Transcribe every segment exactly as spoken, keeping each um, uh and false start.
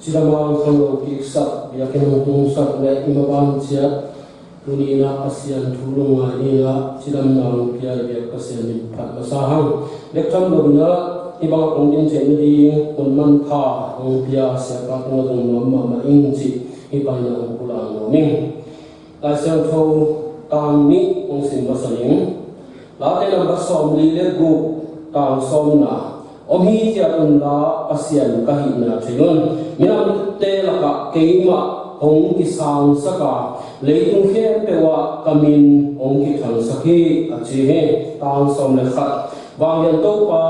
Cidam a hong khanglo kiksak, biakinn hong tungsak le i maban ciat, tuni in ah Pasian thu lungngai ding in ah cidamna hong pia i biak Pasian min phat masa hang. Bek tham lo in ah hih bang a kong din theih nading hun manpha hong pia Siapa tungah zong nuam mahmah ing cih hih panin ah hong pulak nuam ing. Lai Siangtho tang nih hong sim masa ning. Late nambat sawmli le guk, tang sawmna. Om hithiat unla Pasian ka hihna thei un. Minamte lakah keimah hong kisangsak a, leitung khempeuh ah ka min hong kithangsak hi, a ci hi. Tang sawm le khat. Vanglian Topa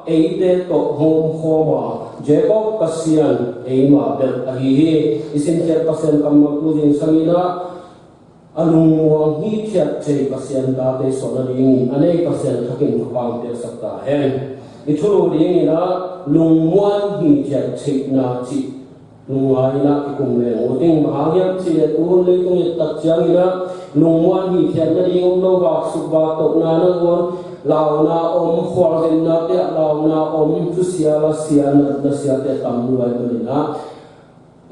eite tawh hong omkhawm a, Jacob Pasian eima belh ahi hi. I simkhiat Pasian kammal tu zingsang in ah a lungmuang hithiat thei Pasian tate suah nadingin a nei Pasian thakin thupha piaksak ta hen. I thulu dingin ah lungmuang hithiat theihna cih lungngai in ah kikum leng uh ding. Bang hang hiam cih leh tuhun leitung i et tak ciangin ah lungmuang hithiat nading om lo, vaksuk vaktohna nangawn, launa om, khualzinna te ah launa om, thusia lasia, natna siate tam lua ahih manin ah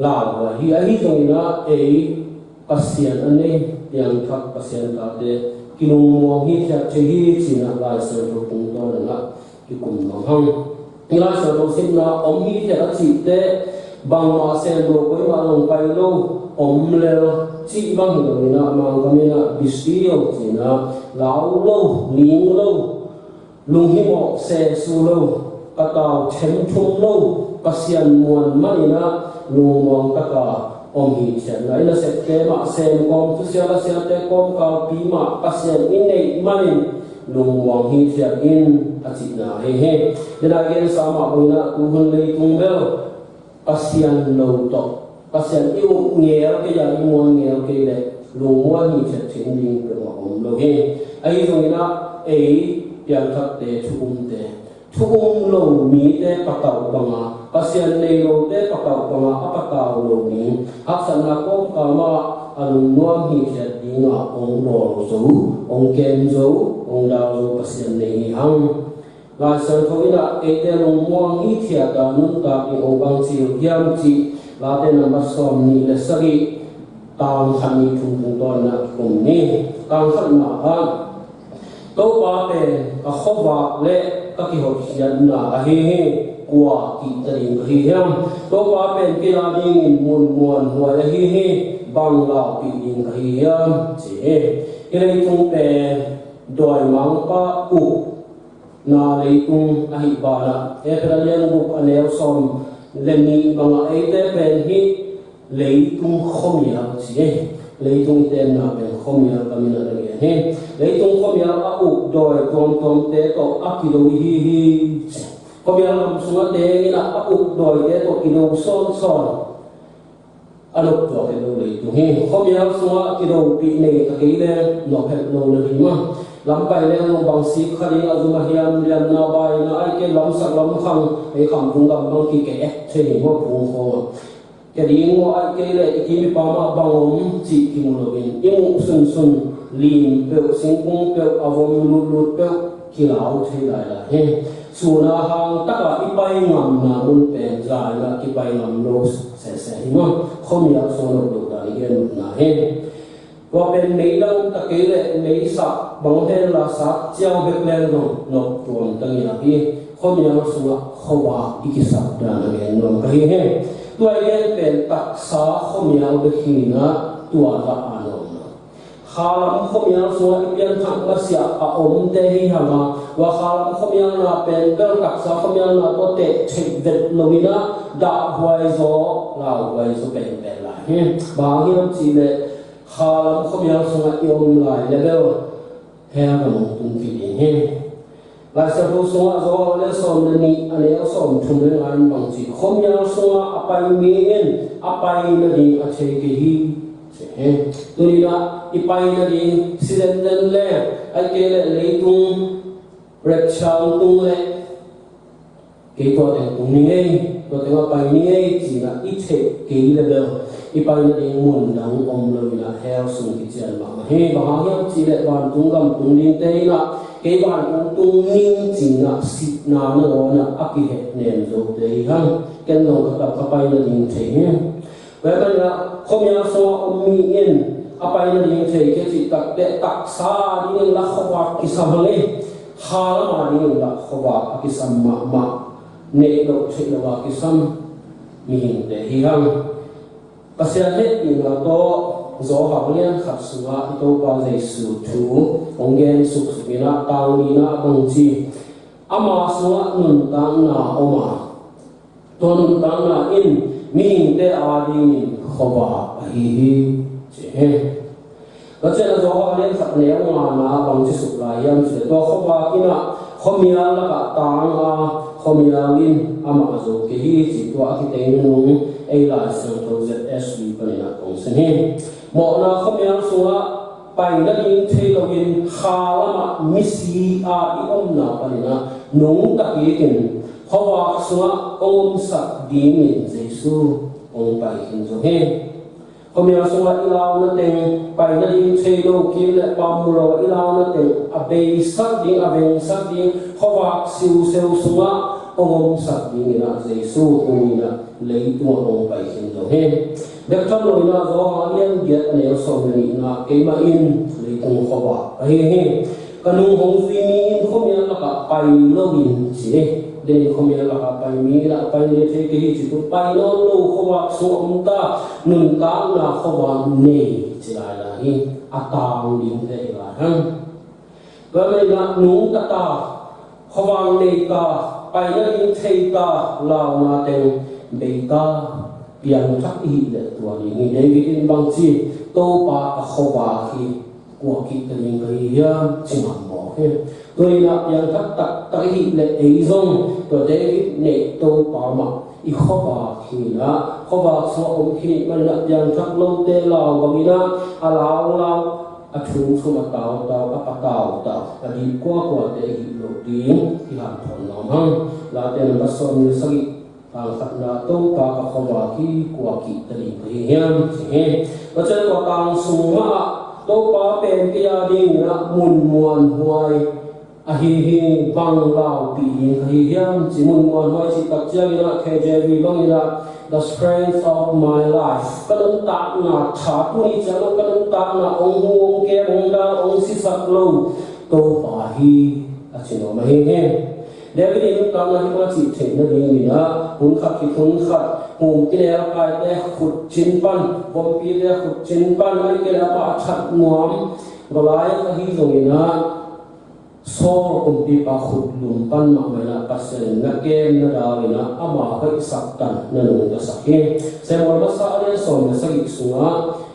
lauhuai hi. Ahi zongin ah ei Pasian a nei, piangthak Pasian tate kilungmuang hithiat thei hi ci-in ah Lai Siangtho tungtawn in ah kikum nuam hang. Hih Lai Siangtho simna om hithiat a cihte bangmah sem lo, koimah zong pai lo, om lel cih bang hi lo in ah, Mangkam in ah busy lo ci-in ah, lau lo, ling lo, lunghimawh sesu lo, ka tau themthum lo, Pasian muan manin ah lungmuang taka om hithiatna. I naseppite mah sem kawm, thusia lasiate kawmkalpi mah Pasian i neih manin lungmuang hithiat in, a cihna ahi hi. Denai gensa mah bangin ah tuhun leitung bel Pasian lo tawh, Pasian i up ngel kei a, i muan ngel kei leh lungmuang hithiat theih ding peuhmah om lo hi. Ahi zongin ah ei piangthakte, thu umte, thu um lo mite patauh banga, Pasian nei lote patauh banga a patau lo mi, haksatna kawmkal mah a lungmuang hithiat dinga hong bawl zo, hong kem zo, hong dal zo Pasian nei hi hang. Lai Siangtho in ah eite lungmuang hithiat a nuntak ding hong bangci hiam cih Late nambat sawmnih le sagih, tang khat, nih, thum tungtawn in ah kikum ni. Tang khatna ah, Topa pen ka khuavak le ka kihotkhiatna ahi hi. Kua kihta ding ka hi hiam? Topa pen kila dingin mun muanhuai ahi hi. Bang laupih ding ka hi hiam? Ci hi. Hih leitung pen dawimangpa ukna leitung ahih banah, Efesa lian guk a neu sawm le nih bangah eite pen hih leitung khuamial ci hi. Leitung i tenna pen khuamial ka min a na gen hi. Leitung khuamial a uk dawi tuamtuamte tawh a kido i hi hi ci. Khuamial gam sungah tengin a uk dawite tawh kido sawnsawn a noptuak het lo leitung hi. Khuamial sungah kidopih nei ta kei leng nop het lo na hi mah. Lam pai leng lo bang sik kha ding a zum a hiam, lianna baina ai kei lamsak lamkhang ei khamtung gam bang kikeh ek thei hi mah phung khawng. Kei ding maw ai kei leh i kim i pam ah bang om cih kimu loin i muh sunsun lim peuh, singkung peuh, a vom lutlut peuh kilau thei lailai hi. Sun a hang takah i pai ngamna mun pen zai-in ah kipai ngam lo sese hi mah. Khuamial sung a nop loh dan i gen nopna hi. Tua pen meilang ta kei leh meisak bang hen la sak ciau bek leng zong nop tuam ta ngiat hi. Khuamial sungah khuavak i kisak dan a gen nuam ka hi hi. Tua i gen pen taksa khuamial bek hi-in ah tua zah a nuam lo. Khalam khuamial sungah i pianthak masiah a omte hi hang a, tua khalam khuamialna pen bel taksa khuamialna tawh teh theih vet lo-in ah dahhuai zaw, lauhuai zaw penpen lai hi. Bang hang hiam cih leh khalam khuamial sungah i om lai leh bel hell gam hong tung kik ding hi. Lai Siangtho sungah Johan a lian sawm le nih a neu sawmthum le nga in bang ci, khuamial sungah a pai mi in a pai nading a thei kei hi ci hi. Tuni-in ah i pai nading si zenzen leng, ahih kei leh leitung rapture tung leh kei tua teng tung ning ei. Tua tengah pai ni ei ci-in ah i theih kei leh bel i pai nading mun dang om lo-in ah hell sung kician mahmah hi. Bang hang hiam cih leh vantung gam tung dingte in ah kei vantung tung ning ci-in ah sihna nangawn ah a kihehnem zote hi hang. Ken zong ka tawh ka pai nading thei hi. Tua ahih manin ah khuamial sungah om mi in a pai nading thei kei cih tak teh taksa adingin lah khuavak kisam hang ei. Hal lam adingin lah khuavak a kisam mahmah. Neih loh theih loh a kisam mihingte hi hang. Pasian hehpihna tawh Johan lian khat sungah i Topa Jesu thu hong gen suksuk in ah, tang nihna ah bang ci, ama sungah nuntakna om a, tua nuntakna in mihingte adingin khuavak ahi hi, ci hi. Tua ciangin Johan lian khat neu ngana bang ci suk lai hiam cih leh, tua khuavak in ah khuamial lakah tang a, khuamial in amah zo kei hi, cih tua a kiteng nunung ei Lai Siangtho Z S V panin ah kong sim hi. Mawhna khuamial sungah pai nading thei loin kha lamah misi a i omna panin ah nungta kikin khuavak sungah hong omsak dingin Jesu hong pai khin zo hi. Khuamial sungah i launa teng, pai nading thei lo kik leh pammu lo i launa teng a beisak ding, a vengsak ding khuavak siuseu sungah hong omsak dingin ah Jesu tuni-in ah leitungah hong pai khin zo hi. Bek tham loin ah Johan lian giat a neu sawm le nihna ah, keimah in leitung khuavak ka hi hi. Ka nung hong zui mi in khuamial lakah pai loin ci hi. Denin khuamial lakah pai mi in ah pai ni thei kei hi ci tu, pai nawn lo khuavak sung om ta, nuntakna khuavak nei ci lailai hi. A tang dingte hi lai hang. Tua ahih manin ah nungta ta, khuavak nei ta, pai nading thei ta, launa teng bei ta, piangthak i hih leh tua ding hi. David in bang ci, Topa ka khuavak hi, kua kihta ding ka hi hiam, ci ngam mawk hi. Tuni-in ah piangthak taktak i hih leh ei zong tua David neih Topa mah i khuavak hi-in ah, khuavak sungah om khin i hih manin ah piangthak lote lau bangin ah a laulau, a thumthum, a tautau, a patautau, a dih kuakuate i hih loh ding i hanthawn nuam hang. Late number sawm le sagih, tang khatna, Topa ka khuavak hi, kua kihta ding ka hi hiam, ci hi. Tua ciang tua tang sung mah ah Topa pen kei a dingin ah mun muanhuai ahi hi, bang laupih ding ka hi hiam, ci. Mun muanhuai cih tak ciangin ah K J V bangin ah, the strength of my life, ka nuntakna tha, tuni ciang ka nuntakna hong hu, hong kem, hong dal, hong sisak lo Topa hi, a ci nuam ahi hi. David in nuntakna hi mah cih theih nadingin ah hun khat khit hun khat, humpinelkaite khutcin pan, vompite khutcin pan, ahih kei leh amah a that nuam Goliath ahi zongin ah, Saul kumpipa khutlum pan mahmah in ah Pasian in na kem na dal in ah ama hoihsak tan na nungtasak hi. Samuel masa a lian sawm le sagih sungah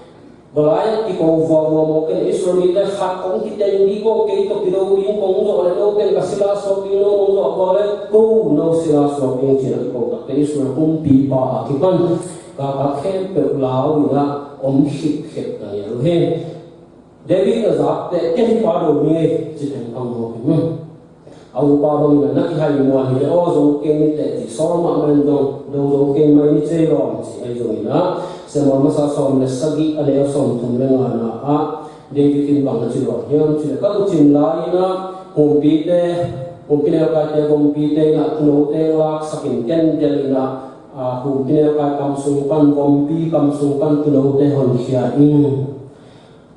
Goliath kiko vuavua mawk in, Israel mite khat kong kiteng ding, ko kei tawh kido ding, kong zawh leh no teng ka sila suak ding, no nong zawh vua leh ko no sila suak ding, ci-in a kiko takteh Israel kumpipa a kipan kakak khempeuh lau in ah om khitkhet ka ngel uh hi. David na zak teh, ken hi pa do ni ngei, ci teng pang mawk hi. A upa bangin ah na kihai muan hi leh aw zo keng ni teh, ci. Saul mahmah in zong do zo keng mai ni cei lawm, ci. Ahi zongin ah Samuel masa sawm le sagih a neu sawmthum le ngana ah David in bang na ci lawm hiam cih leh, ka tuucin lai-in ah humpite, humpinelkaite, vompite in ah tuunote laksak in, ken delh in ah, ah, humpinelkai kam sung pan, vompi kam sung pan tuunote honkhia in.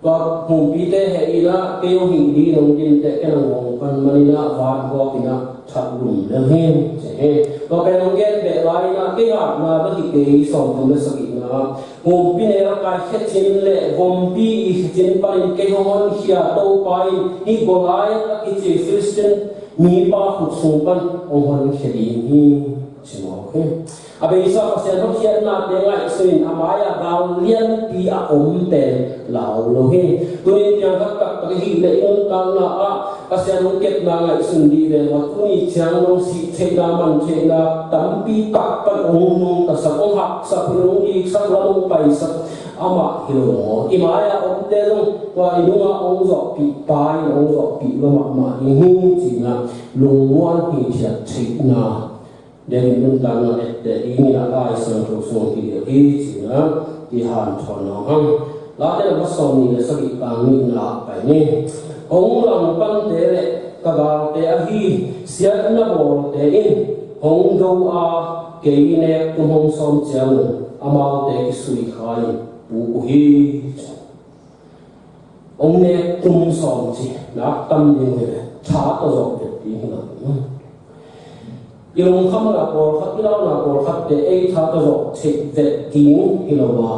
Tua humpite heh in ah kei hong hih ding nong din teh, ken a ngawng pan man in ah vat guak in ah that lum lel hi, ci hi. Tua pen hong gen beh lai in ah kei hatna bek hi kei, sawmthum le sagihna, humpinelkai khecin le vompi i khecin panin kei hong honkhia Topa in hih Goliath a kici Philistine mipa khut sung pan hong honkhia ding hi, ci mawk hi. A beisa Pasian hotkhiatnate ngaihsun in a mai-ah gal lianpi a om pen lau lo hi. Tuni-in piangthak taktak i hih leh i nuntakna ah Pasian hong kepna ngaihsun dih ve maw, tuni ciang nong sih theihna, man theihna tampi tak pan hong nungtasak, hong haksak, hong diksak, lam hong paisak amah hi lo maw? I mai-ah omte zong tua i nungah hong zawhpih pa in hong zawhpih lua mahmah ding hi, ci-in ah lungmuan hithiat theihna David nuntakna etteh dingin a Lai Siangtho sung hong kigelh hi, ci-in ah i hanthawn nuam hang. Late a sawmnih le sagih, tang nihna pai ni. Hong langpangte le ka galte ahi siatna bawlte in hong do a, kei nek tum hong sawm ciangun amaute kisui kha-in puk uh hi. Hong nek tum sawm ci, nak tam ding hi ve, tha tawh zawh vet ding hi lo. I lungkhamna pawlkhat, i launa pawlkhatte ei tha tawh zawh theih vet ding hi lo a,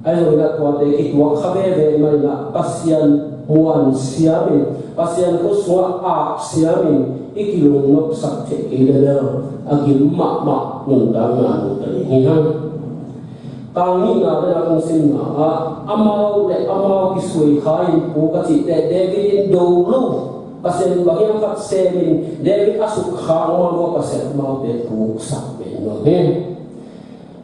ahi zongin ah tuate kituak kha veve manin ah Pasian muan siamin, Pasian khut sungah ap siamin i kilungnopsak theih kei lel a gim mahmah nuntakna nungta ding hi hang. Tang nihna le a kong simna ah amau le amau kisui kha-in puk a cih teh David in do lo, Pasian in bang hiam khat semin David a sukkhak mahmah Pasian amaute puksak ve nuam hi.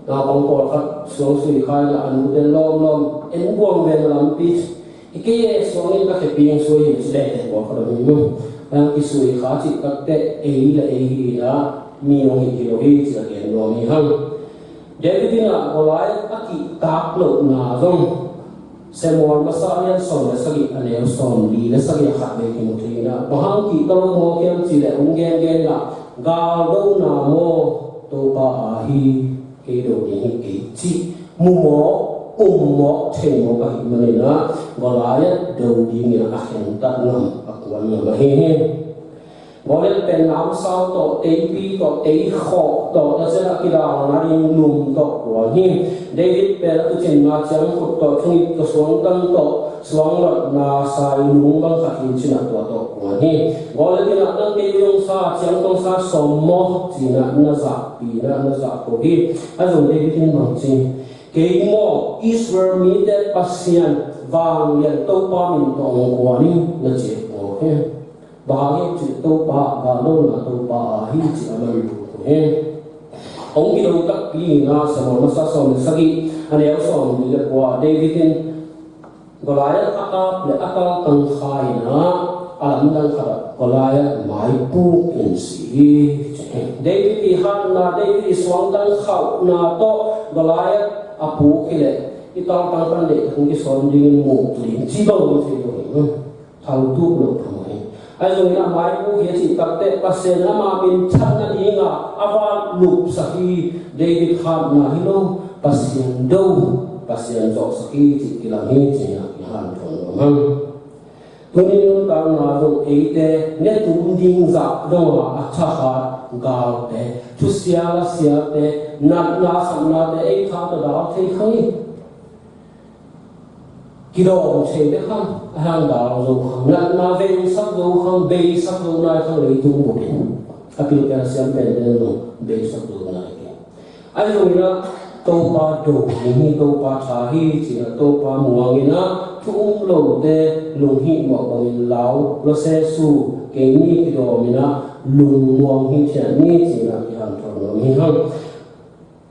Naupang pawlkhat suang sui kha-in a nute lawmlawm en buang ve na lampi. I kei e suangin ka khe piang suai hi ci leh teh pawlkhat a mi mu. Nang kisui kha cih takteh ei le ei hi a, mi hong hi hi lo hi ci a gen nuam hi hang. David in ah Goliath a kihtak lohna zong Samuel masa a lian sawm le sagih a neu sawmli le sagih a khat vei kimu thei in ah, bang hang kihtak lo mawk hiam cih leh hong gengen in ah, galdona maw Topa aa hi, kei do ding hi kei cih mu mawk, um mawk, thei mawk ahih manin ah Goliath do dingin a khentat ngam, a kuan ngam ahi hi. Goliath pen namsau tawh, teipi tawh, teikhawh tawh, tua ciang a kidalna ding lum tawh kuan hi. David pen a tuucinna ciangkhut tawh, thungip tawh, suangtang tawh, suanglawtna sai lung bang khat hi ci-in ah tua tawh kuan hi. Goliath in ah nang kei zong sa ciangtang sa sawm maw ci-in ah na zahpi in ah na zah ko hi. Ahi zong David in bang ci, kei maw Israel mite Pasian vanglian Topa min tawh hong kuan ing na ci ko hi. Bang hang hiam cih leh Topa, galdona Topa aa hi ci a man lut uh hi. Hong kido takpi in ah Samuel masa sawm le sagih a neu sawmli le kua ah David in Goliath a ap le a kaltang kha in ah a lamdang khat ah Goliath maipuk in si hi. David i hatna, David i suangtang khauhna tawh Goliath a puk hi leh i kaltang pan deih hong kisawn dingin muk ding ci bang om thei lo hi. Thaltuk lo tham hi. Ahi zongin a maipuk hi a cih takteh Pasian in ama minthanna dingin a va lupsak hi. David hatna hi lo, Pasian do, Pasian zawhsak hi cih kilang hi ci-in ah i hanthawn nuam hang. Tuni nuntakna zong eite ne tum ding zah dong a, a thahat galte, thusia lasiate, natna sapnate ei tha tawh dal thei kha hi. Kidawm thei bek hang, a hang dal zo hang, natna vengsak zo hang, beisak zo nai hang leitung bukin. A pilpial siam pen pen lo, beisak zo nai kei. Ahi zongin ah Topa do ding hi, Topa tha hi ci-in ah, Topa muang in ah, thu um lote lunghihmawh bangin lau lawsesu, keini kidawm in ah lungmuang hithiat ni ci-in ah i hanthawn nuam hi hang.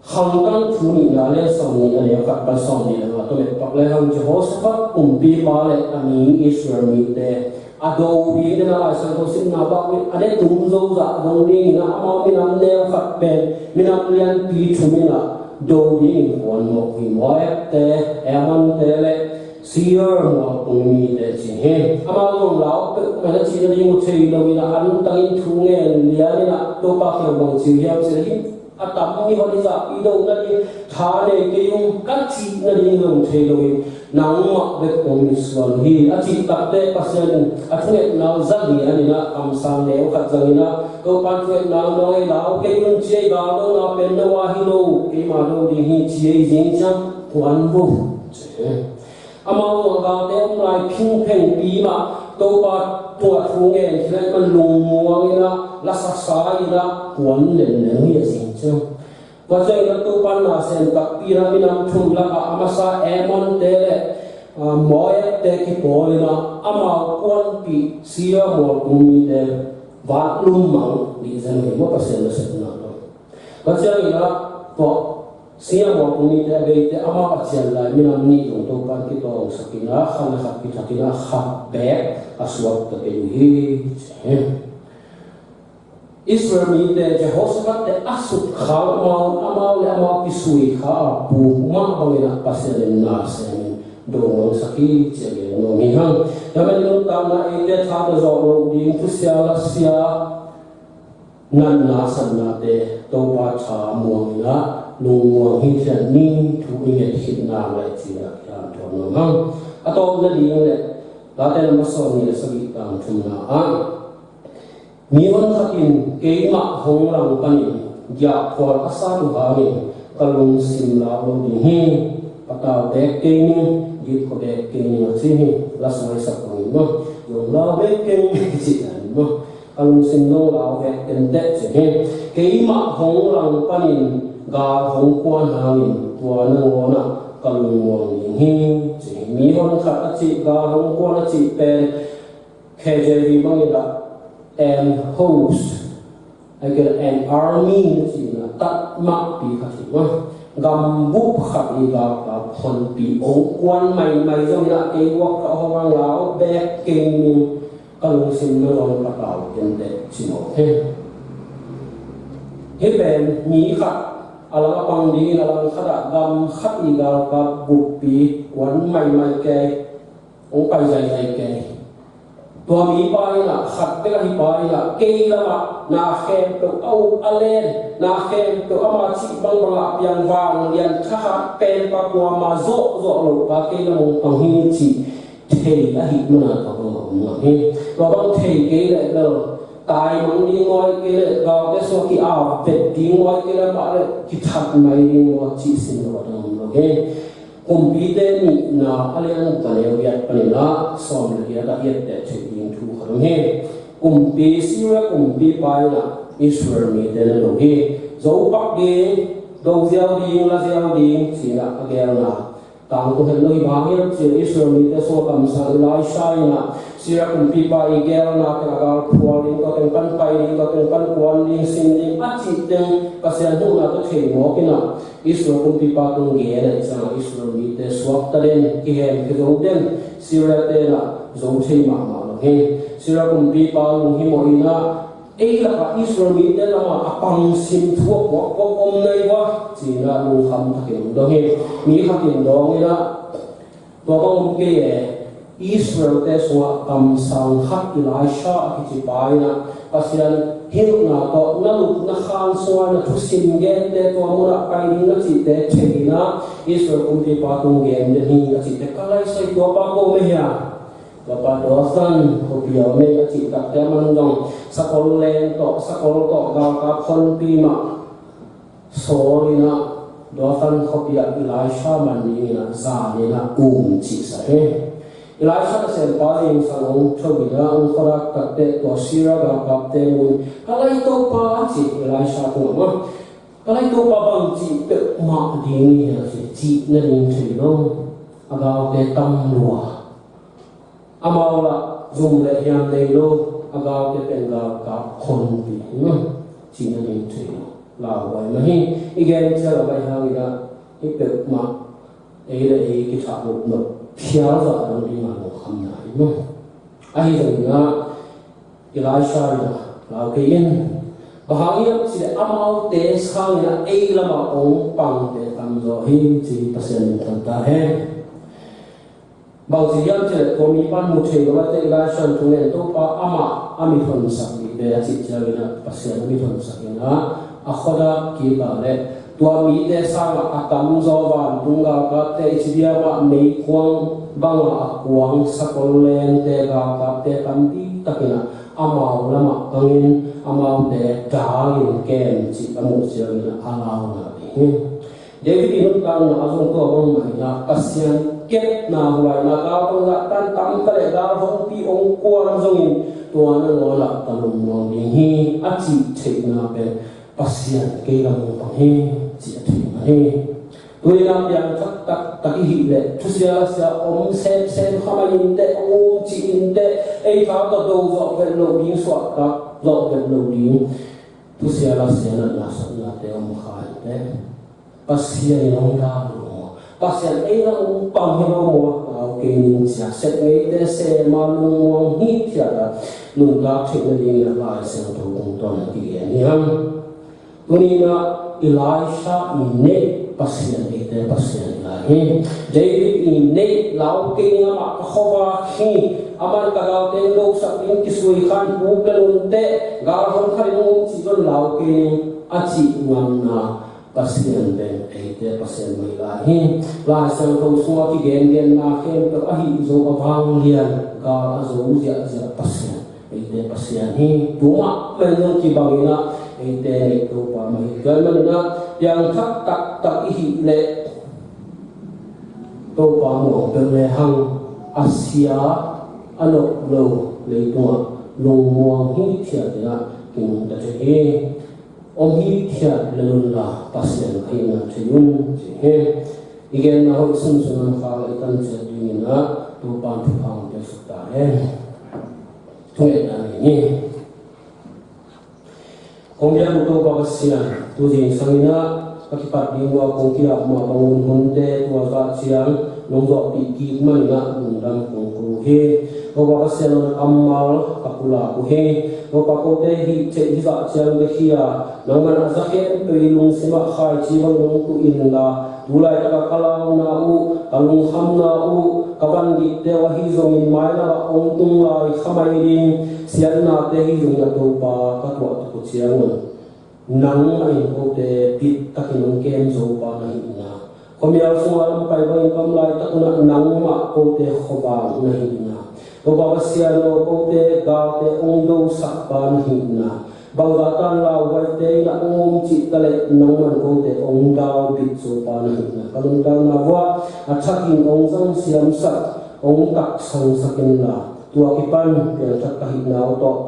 Khangtang thu nihna le sawmnih a neu khat pan sawmnih le nga tawh met pak le hang, Jehoshaphat kumpipa le a mi Israel mite a do ding in a Lai Siangtho simna bangin a ne tum zo zah dong dingin a, amau minam neu khat pen minam lianpi thum in a do dingin kuan mawk hi. Moabte, Ammonte le Seir mualtung mite ci hi. Amau zong lau peuhmah in a cih nading uh thei lo in a, antangin thu ngen lian in a, Topa kiang bang ci uh hiam cih leh hi, a tam mi hon i zahpi do nading tha nei kei ung, ka cih nading zong thei lo in, nangmah bek kong mitsuan uh hi. A cih takteh Pasian in a thungetna uh za lian in a, kamsang neu khat zang in a, Topa thungetna uh nawng ei lau kei un, ci ei, galdona pen no a hi lo, keima do ding hi, ci ei, zing ciang kuan vo. Amau zong a galte om lai phingphengpi mah Topa tungah thu ngen thei leh man lungmuang in a, lasasa in a kuan lemlem uh hi a zing ciang. Tua ciangin a Topa na sem takpi in a minam thum lakah a masa Ammonte le, ah, Moabte kipawl in a, amau kuanpih Seir mualtung mite vatlum mang dih zen uh hi maw, Pasian nasepna tawh. Tua ciangin a tua Seir mualtung mite a beite amau a cian lai minam nih zong Topa in kitawngsak in a, khat le khat kithat in a, khat beek a suakta kei uh hi. Israel mite Jehoshaphat te a sut kha amau, amau le amau kisui kha a pu mah bangin ah Pasian in na semin dongmangsak hi ci a gen nuam hi hang. Tua manin nuntakna eite tha tawh zawh loh ding thusia lasia natna satnate Topa tha muang in ah lungmuang hi thiat ni thu i nget khitna lai ci-in ah i hanthawn nuam hang. A tawpna ding le Late number sawmnih le sagih tang thumna ah, mi hon khat in keimah hong lang panin giahphual a sat uh hangin ka lungsim lau lo ding hi. Patau beek kei ning, gitkhua beek kei ning a ci hi. Lasuai sak kong in maw, zong lau beek kei ning kici dan maw, ka lungsim nong lau beek kenteh ci hi. Keimah hong lang panin gal hong kuan hangin tua nangawn ah ka lungmuang ding hi ci hi. Mi hon khat a cih, gal hong kuan a cih pen K J V bangin ah an host, ai ke an army na cihna, tatmahpi khat hi maw. Gambup khat i galkap honpi ong kuan maimai zongin ah kei guak kha hong ang lau beek kei ning, ka lungsim nangawn patau kenteh ci mawk hi. Hih pen mi khat a lang a pang dingin a lang khat ah gam khat i galkap buppi kuan maimai kei, hong pai zaizai kei. Tua mipa in ah, khat bek ahi pa in ah, kei lamah na khempeuh a uk a len, na khempeuh ama cih bangbang ah piang, vanglian thahat penpa kuama zawhzawh lopa kei lam hong pang hi cih thei ahih mana tua bang a om ngam hi. Tua bang thei kei leh bel taimang ding maw, ahih kei leh gaute sungah ki-ap vet ding maw, ahih kei leh amah leh kithat mai ding maw cih sim lo a dang om lo hi. Kumpite nihna a lian guk a neu giat panin ah sawm le giat ah i etteh theih ding thu khat om hi. Kumpi, Syria kumpipa in ah Israel mite na do hi. Zo pak ding, do ziau ding, la ziau ding ci-in ah a gelna tangtung het lo hi. Bang hang hiam cih leh Israel mite sungah kamsang Elisha in ah Syria kumpipa i gelna teng a gal phual ding, tua teng pan pai ding, tua teng pan kuan ding, sim ding a cih teng Pasian huhna tawh thei mawk in ah Israel kumpipa tung gen ahih ciangin Israel mite suakta den, kihemkhia zo den, Syria te in ah zo thei mahmah lo hi. Syria kumpipa lunghimawh in ah ei lakah Israel mite lamah a pangsim thu a puakpuak om nai vua ci-in ah lungkham takin dong hi. Mi khat in dawng in ah, tua bang om kei e, Israel-te sungah kamsang khat Elisha a kici pa in ah Pasian hilhna tawh na lup na khan sungah na thusim gente tua munah pai ding na cihte thei in ah Israel kumpipa tung gen den hi a cihte ka laisai. Tua pa kua mah hiam? Tua pa Dothan khuapi a om e a cih takteh, aman zong sakol leng tawh, sakol tawh galkap honpi mah sawl in ah Dothan khuapi ah Elisha man dingin ah zan in ah um cihsak hi. Elisha nasempa zingsang hong tho in ah hong khuadak takteh tua Syria galkapte mu in, "Ka laitopa," a ci Elisha tungah, "Ka laitopa bangci peuhmah ding hi," a ci. Cih nading thei lo, a galte tam lua. Amau lah zum le hiam nei lo, a galte pen galkap honpi hi maw? Cih nading thei lo. Lauhuai mah hi. I gen ciang a baih hangin ah hih peuhmah ei le ei kithah nopnop phial zah dong ding a lungkhamna hi maw? Ahi zongin ah Elisha in ah lau kei in. Bang hang hiam cih leh amaute sangin ah ei lamah hong pangte tamzaw hi ci. Pasian min thang ta hen. Bangci hiam cih leh tua mipa in mu thei lo a, tua Elisha in thungen, Topa amah a mithonsak ding ve a cih ciangin ah Pasian a mithonsak in ah a khuadak kik a leh tua mite sangah a tamzaw vantung galkapte i ci diam ah meikuang bangah a kuang sakol lengte galkapte tampi takin ah amau lamah pangin amaute dangin kem cih a muh ciangin ah a launa ding hi. David i nuntakna ah zong tua bangmah in ah Pasian kepna, huaina, gal hong zahtan tam ta leh gal hongpi hong kuan zongin tua nangawn ah ka lungmuang ding hi a cih theihna pen Pasian kei lam hong pang hi cih a theih man hi. Tuni-in ah piangthak taktak i hih leh thusia lasia om semsem kha mah inteh, hong um cih inteh, ei tha tawh do zawh vet loh ding, suahtak zawh vet loh ding thusia lasia, natna satnate om kha inteh. Pasian in hong dak lo maw? Pasian ei lam pang hi lo maw, lau kei ning ci a, sep ngeite sem a, lungmuang hithiat a, nuntak theih nadingin a Lai Siangtho tungtawn a kigen hi hang. Tuni-in ah Elisha i neih Pasian eite Pasian hi lai hi. David i neih, lau kei ning, amah ka khuavak hi, aman ka galte hong dosak ding, kisui khan, puk le nunte, gal hong kha ding hong cih zong lau kei ning, a cih ngamna Pasian pen eite Pasian mah hi lai hi. Lai Siangtho sungah kigengenna khempeuh ahi zong a vanglian, gal a zo ziahziah Pasian eite Pasian hi. Tu mahmah in zong kibangin ah eite neih Topa mah hi. Tua ahih manin ah piangthak taktak i hih leh Topa muang peuh lehang a sia, a nop lo leitungah lungmuang hithiat in ah kinungta thei hi. Om hithiat lel unla Pasian ka hihna thei un, ci hi. I genna hoih sunsun a khak i tan ciat dingin ah Topa'n thupha hong piaksak ta hen. Thungetna nei ni. Kong biak uh Topa Pasian, tu zingsang in ah ka kipat ding uh a kong kiap mah bang un hunte tua zah ciang nong zawhpih kik manin ah lungdam kong ko hi. Topa Pasian aw, na kammal ka pulak uh hi. Topa, kote hih theih hih zah ciang bek hi a, nangman a za khempeuh i lungsim ah khaici bang nong tuh inla, tu laitak a ka launa uh, ka lungkhamna uh, ka van dikte uh ahi zongin mailam ah hong tung lai kha mai ding siatnate hi zongin ah Topa ka tuah tuk uh ciangun nangmah in kote bittakin hong kem zo pa na hihna, khuamial sunga lam pai bangin ka om laitak un ah nangmah kote khuavak na hihna, Topa Pasian aw, kote galte hong dosak pa na hihna, bangzah tan lauhuaite in ah hong om cih ta leh nangman kote hong daubit zo pa na hihna, ka nuntakna vuah a thakin hong zang siamsak, hong taksangsak inla, tua kipan piangthak ka hihna uh tawh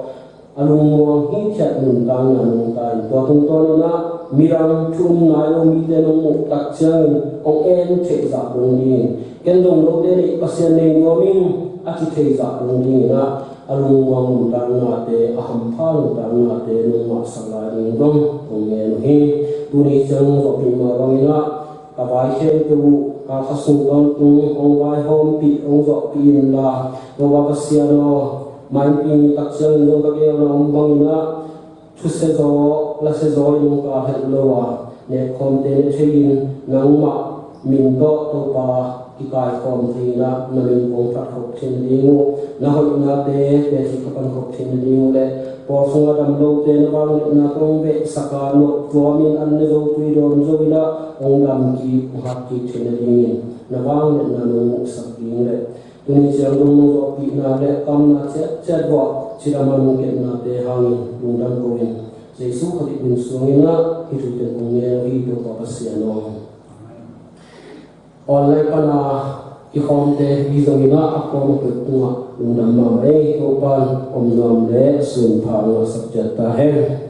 a lungmuang hithiat nuntakna nong ta in, tua tungtawn in ah midang thu um nai lo mite nong muh tak ciangin hong en theih zah dong dingin, ken dong lote neih Pasian nei nuam ing a ci thei zah dong dingin ah a lungmuang nuntaknate, a hampha nuntaknate nong maisak lai ding zong kong ngen uh hi. Tuni ciang nong zawhpih mah bangin ah ka vai khempeuh uh, ka kha sung tawntung hong vaihawmpih, hong zawhpih inla, Topa Pasian aw, mainpi ni tak ciangin zong ka geelna om bangin ah thusia zaw, lasia zaw in hong kal het lo a, nekkhawmte ne thei-in nangmah min tawh Topa kikaikhawm thei-in ah na min kong phatkhop theih nading uh, na hoihnate teci ka pankhop theih nading uh le pawl sunga dam lote na vangliatna tawh hong vehsak a, nawh tuamin an ne zo, tui dawn zo in ah hong dam kik, hong hat kik theih nadingin na vangliatna nong muhsak ding le tuni ciang dong nong zawhpihna le kamna ciatciat vuah cidam a nong kepnate hangin lungdam ko-in, Jesu Khazih min suangin ah hih thute kong ngen uh hi, Topa Pasian aw. Online pana kikhawmte hi zongin ah a khawm a peuh tungah lungdam mahmah ei. Topa'n om nuam le sunpha ngahsak ciat ta hen.